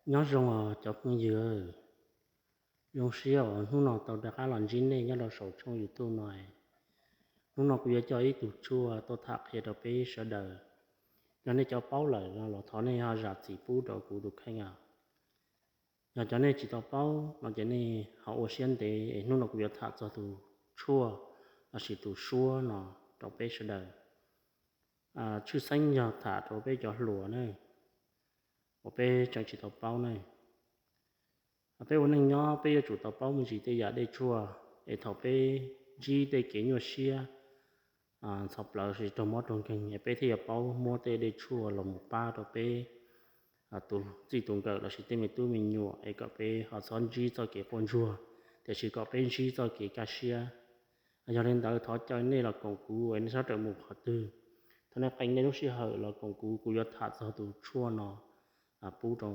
Nyob zoo os cov phooj ywg, zoo siab uas hnub no tau rov qab los ntsib nej nyob rau saum tshooj YouTube no. Hnub no kuv yuav coj ib tug tshuaj tuaj tham qhia rau peb sawv daws. Yog nej cov paub lawm los thov nej ho zam txim pub rau kuv tus kheej os. Yog cov nej tsis tau paub no ces nej ho ua siab ntev es hnub no kuv yuav tham txog tus tshuaj lossis tus suab no rau peb sawv daws. Tshwj xeeb yog tham rau peb cov hluas na, uas peb tseem tsis tau paub na. Peb ua neej nyob peb yuav tsum tau paub me ntsis tej yam dej tshuaj es thaum peb ntsib tej kev nyuaj siab ntxhov plawv lossis raug mob raug nkeeg es peb thiaj yuav paub muab tej dej tshuaj los mus pab rau peb tus txij tus nkawm lossis tej me tub me nyuam es kom peb ho txhob ntsib txoj kev quaj ntsuag, tiam sis kom peb ntsib txoj kev kaj siab. Yog li ntawd thov caw nej los koom kuv es nej txhob rawm mus qhov twg. Thov nej qee nej lub sij hawm los koom kuv, kuv yuav tham txog tus tshuaj no pub rau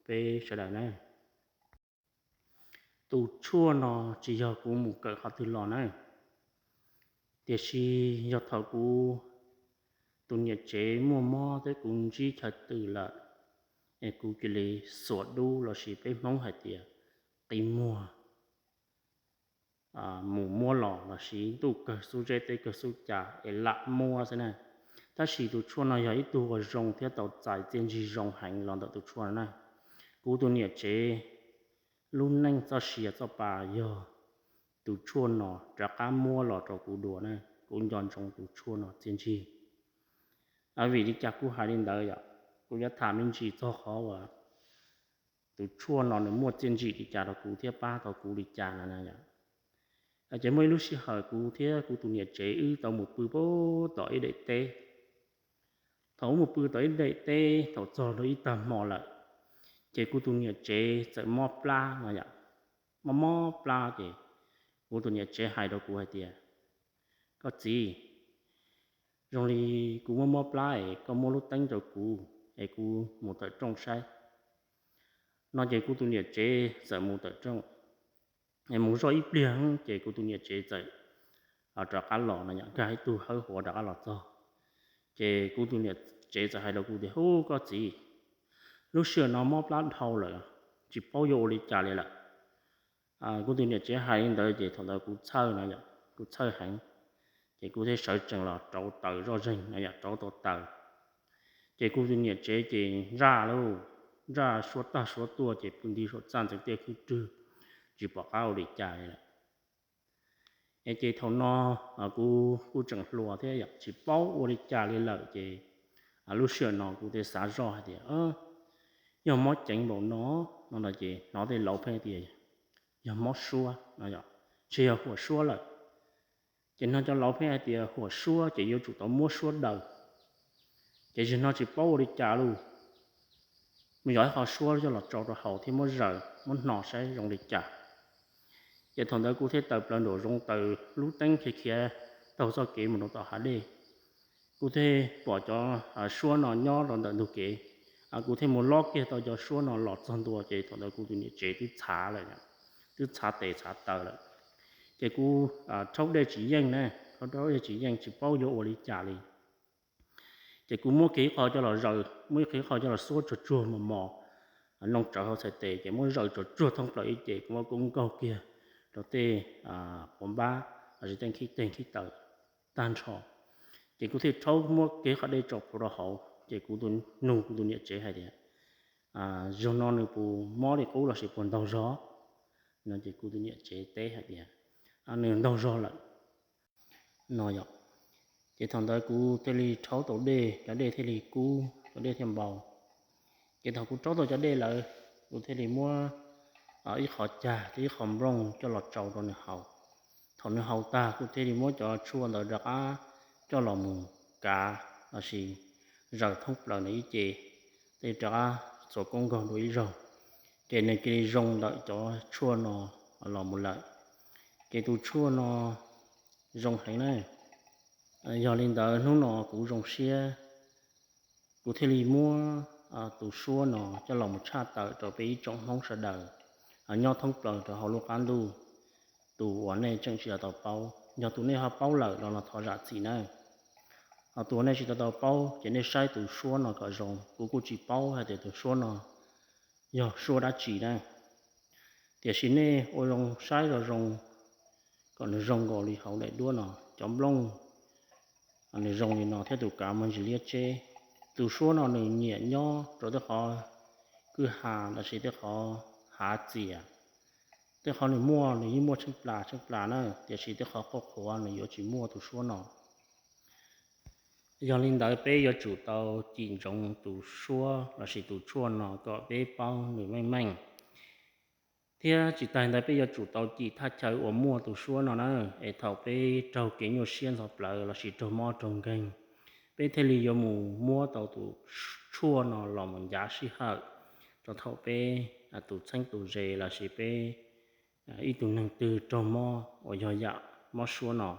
peb sawv daws na. Tus tshuaj no tsis yog kuv mus kawm qhov twg los na, tiam sis yog thaum kuv tus niam tsev muaj mob thiab kuv ntsib chaw twm lawm, es kuv cia li xuas dub lossis peb Hmoob hais tias qi muag, mus muab los lossis ntuj kawg xub zeb teb kawg xub cas es lam muab xwb na. Tab sis tus tshuaj no yog ib tug uas zoo thiab tau txais txiaj ntsig zoo heev los ntawm tus tshuaj no na. Kuv tus niam tsev lub neej txoj sia txoj pa yog tus tshuaj no rov qab muab los rau kuv dua na. Kuv nco ntsoov tus tshuaj no txiaj ntsig. Vim li cas kuv hais li ntawd yom? Kuv yuav tham me ntsis txog qhov uas tus tshuaj no nws muaj txiaj ntsig li cas rau kuv thiab pab tau kuv li cas no na yom. Ces muaj ib lub sij hawm kuv thiab kuv tus niam tsev wb tau mus pw pem tom ib daim teb. Thaum wb mus pw tom ib daim teb thaum txog rau ib tag hmo lawm, ces kuv tus niam tsev txawm mob plab no yom. Mob mob plab ces kuv tus niam tsev hais rau kuv hais tias, koj txiv, zoo li kuv mob mob plab es koj muab lub teeb rau kuv es kuv mus tawm rooj saib. No ces kuv tus niam tsev txawm mus tawm rooj, mus zoj ib pliag ces kuv tus niam tsev txawm rov qab los no yom, nkag ib tug hawb huav rov qab los txog. Ces kuv tus niam tsev txawm hais rau kuv tias, hub koj txiv, lub sij hawm no mob plab dhau lawm, tsis paub yuav ua li cas li lawm. Kuv tus niam tsev hais li ntawd ces thaum ntawd kuv txhawj no yom, kuv txhawj heev. Ces kuv thiaj sawv tsees los rauv taws zoj zeeg no yom, rauv tau taws. Ces kuv tus niam tsev ces ntsaj lauj, ntsaj suab tag suab tuaj ces pw nti saum txaj ntxeev tiaj khwb rwg, tsis pom qab ua li cas li lawm. Es ces thaum no kuv kuj tseem hluas thiab yom, tsis paub ua li cas li lawm ces lub sij hawm no kuv thiaj xav zoj hais tias, yog mob ceev npaum no, no ces hnov tej laus pheej tias yog mob suab no, ntshe yog huam suab lawm. Ces hnov cov laus pheej hais tias huam suab ces yuav tsum tau muab suab daws. Ces zaum no tsis paub ua li cas lauj, mus yos ib qho suab coj los tsau rau haus thiab muab zaws muab hno saib zoo li cas. Ces thaum ntawd kuv thiaj tawm plaws nraum zoov, taws lub teeb khiav khiav taug txoj kev mus rau tom hav dej. Kuv thiaj pom cov suab no nyob rau ntawm ntug kev. Kuv thiaj mus lob kiag tau cov suab no los txog ntua ces thaum ntawd kuv tus niam tsev twb txhav lawm, twb txhav tes txhav taw lawm. Ces kuv rhaub dej tsis yeej na, rhaub dej tsis yeej tsis paub yuav ua li cas li. Ces kuv muab kiag ib qho coj los zaws, muab ib qho coj los xuab tsuag tsuag mos mos, noo tsawv hauv txhais tes ces muab zaws tsuag tsuag thoob plaws ib ce, kuv muab kub nkaug kiag rau tej quav npab lossis tej nkhib teg nkhib taws tag nrho. Ces kuv thiaj rhaub muab kiag qhov dej tso plhuav rau hauv ces kuv nug kuv tus niam tsev hais tias, zaum no nws puas mob li qub lossis puas ntaug zog? No ces kuv tus niam tsev teb hais tias, nws ntaug zog lawm no yom. Ces thaum ntawd kuv thiaj li rhaub tau dej, cov dej thiaj li kub, cov dej thiaj npau. Ces thaum kuv rhaub tau cov dej lawm, kuv thiaj li muab ib qho cag thiab ib qho nplooj coj los tsau rau nws haus. Thaum nws haus tag kuv thiaj li muab cov tshuaj ntawd rov qab coj los mus kav lossis zaws thoob plaws nws ib ce, thiaj rov qab txuas kub nkaug dua ib zaug. Ces nws cia li zoo ntawm cov tshuaj no los mus lawm. Ces tus tshuaj no zoo heev na. Yog li ntawd hnub no kuv zoo siab, kuv thiaj li muab tus suab no coj los mus tshaj tawm rau peb ib tsoom Hmoob sawv daws nyob thoob plaws rau hauv lub qab ntuj. Tus uas nej tseem tsis tau paub, yog tus nej ho paub lawm los los thov zam txim na. Ho tus uas nej tsis tau tau paub ces nej saib tus suab no kom zoo. Kuv kuj tsis paub hais tias tus suab no yog suab dab tsi na. Tiam sis nej ua zoo saib zoo zoo kom nws zoo nkaus li hauv daim duab no, cov nplooj nws zoo li no thiab tus kav muaj ntsis liab tseb. Tus suab no nws nyiam nyob rau tej qhov kwj ha lossis tej qhov hav txias. Tej qhov nws muaj nws yeej muaj tsheej plas tsheej plas na, tiam sis tej qhov qhuav qhuav nws yuav tsis muaj tus suab no. Yog li ntawd peb yuav tsum tau cim ntsoov tus suab lossis tus tshuaj no kom peb paub nws meej meej. Thiab tsis tas ntawd peb yuav tsum tau cim thaj chaw uas muaj tus suab no na, es thaum peb raug kev nyuaj siab ntxhov plawv lossis raug mob raug nkeeg, peb thiaj li yuav mus muab tau tus tshuaj no los mus ncav sij hawm rau thaum peb tus txheeb tus ze lossis peb ib tug neeg twg raug mob uas yog yam mob suab no.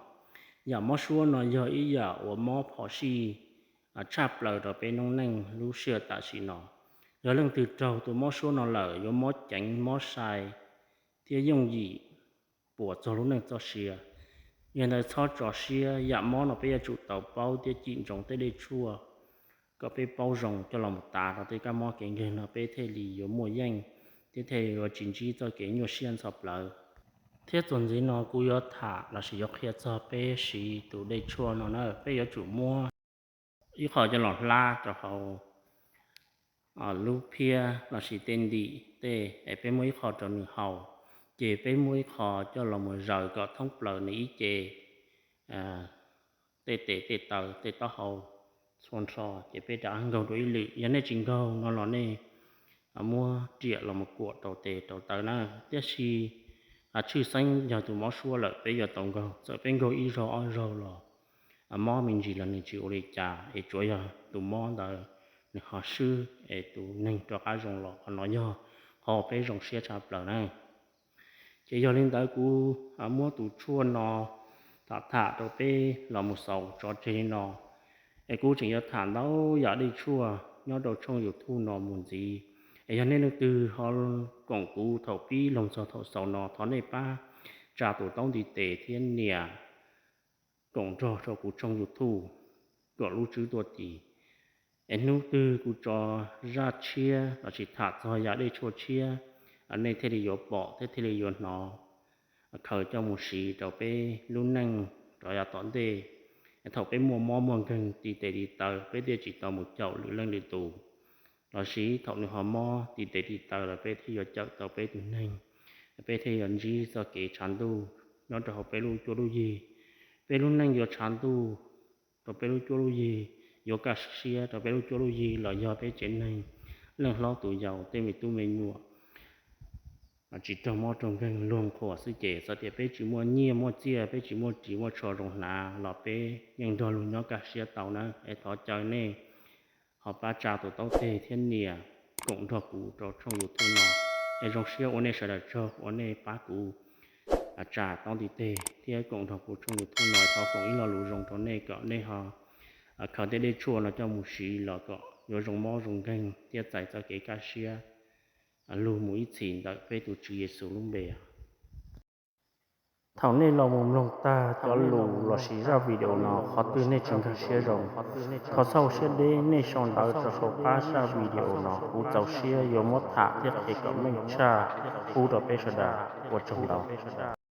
Yam mob suab no yog ib yam uas mob phom sij tshaj plaws rau peb noob neej lub sij hawm tam sim no. Yog leej twg raug tus mob suab no lawm yuav mob ceev mob sai thiab yooj yim puas txog lub neej txoj sia. Yog ntawd txhob tso siab, yam mob no peb yuav tsum tau paub thiab cim ntsoov tej dej tshuaj kom peb paub zoo coj los mus tav rau tej kab mob kev nkeeg no peb thiaj li yuav muaj yeej thiab thiaj yuav tsis ntsib txoj kev nyuaj siab ntxhov plawv. Thiab txuas ntxiv no kuv yuav tham lossis yuav qhia txog peb siv tus dej tshuaj no na, peb yuav tsum muab ib qho coj los hlab rau hauv lub phiab lossis tej ntim tej es peb muab ib qho rau nws haus, ces peb muab ib qho coj los mus zaws kom thoob plaws nws ib ce tej tes tej taw tej taub hau txhua nrho, ces peb rov qab nkaug rau ib lwm. Yog nej tsis nkaug no los nej muab riam los mus kuam rau tes rau taw na. Tiam sis tshwj xeeb yog tus mob suab lawm peb yuav tau nkaug, txawm peb nkaug ib zaug ob zaug los mob me ntsis los nws tsis ua li cas, es tsuav yog tus mob ntawd nws ho swb es tus neeg rov qab zoo los. Qhov no yog qhov peb zoo siab tshaj plaws na. Ces yog li ntawd kuv muab tus tshuaj no tham tham rau peb los mus xaus tso tseg li no. Es kuv tseem yuav tham ntau yam dej tshuaj nyob rau tshooj YouTube no mus ntxiv. Es yog nej leej twg ho koom kuv thaum pib los txog thaum xaus no, thov nej pab tsa tus taub ntiv tes thiab nias koom nrog rau kuv tshooj YouTube kom lub tswb tuaj tis. Es hnub twg kuv tso zaj tshiab lossis tham txog yam dej tshuaj tshiab, nej thiaj li yuav pom thiab thiaj li yuav hnov, khaws coj mus siv rau peb lub neej rov yav tom ntej. Thaum peb muaj mob muaj nkeeg ti tes ti taw, peb thiaj tsis tau mus caum lwm leej lwm tus, lossis thaum nws ho mob ti tes ti taw los peb thiaj yuav cawm tau peb tus neeg, peb thiaj yuav ntsib txoj kev tshav ntuj nyob rau hauv peb lub cuab lub yig. Peb lub neej yuav tshav ntuj rau peb lub cuab lub yig, yuav kaj siab rau peb lub cuab lub yig los yog peb tsev neeg, leej hlob tus yau, tej me tub me nyuam tsis raug mob raug nkeeg luag qhuas xwb ces txawm tias peb tsis muaj nyiaj muaj txiaj, peb tsis muaj ris muaj tsho zoo hnav los peb yeej nrog luag nyob kaj siab tau na. Es thov caw nej ho pab tsa tus taub teg thiab nias koom nrog kuv rau tshooj YouTube no. Es zoo siab ua nej sawv daws tsaug uas nej pab kuv tsa taub ntiv teg thiab koom nrog kuv tshooj YouTube no. Thov foom ib lo lus zoo rau nej kom nej ho khaws tej dej tshuaj no coj mus siv los kom yuav zoo mob zoo nkeeg thiab txais txoj kev kaj siab lug mus ib txhis ntawm peb tus Tswv Yexus lub npe. Thaum nej los mus mloog tag cov lus lossis zaj video no qhov twg nej tsis nkag siab zoo, thov txhob siab deb nej sau ntawv rau saum qab zaj video no, kuv txaus siab yuav muab tham thiab qhia kom meej tshaj pub rau peb sawv daws. Ua tsaug ntau.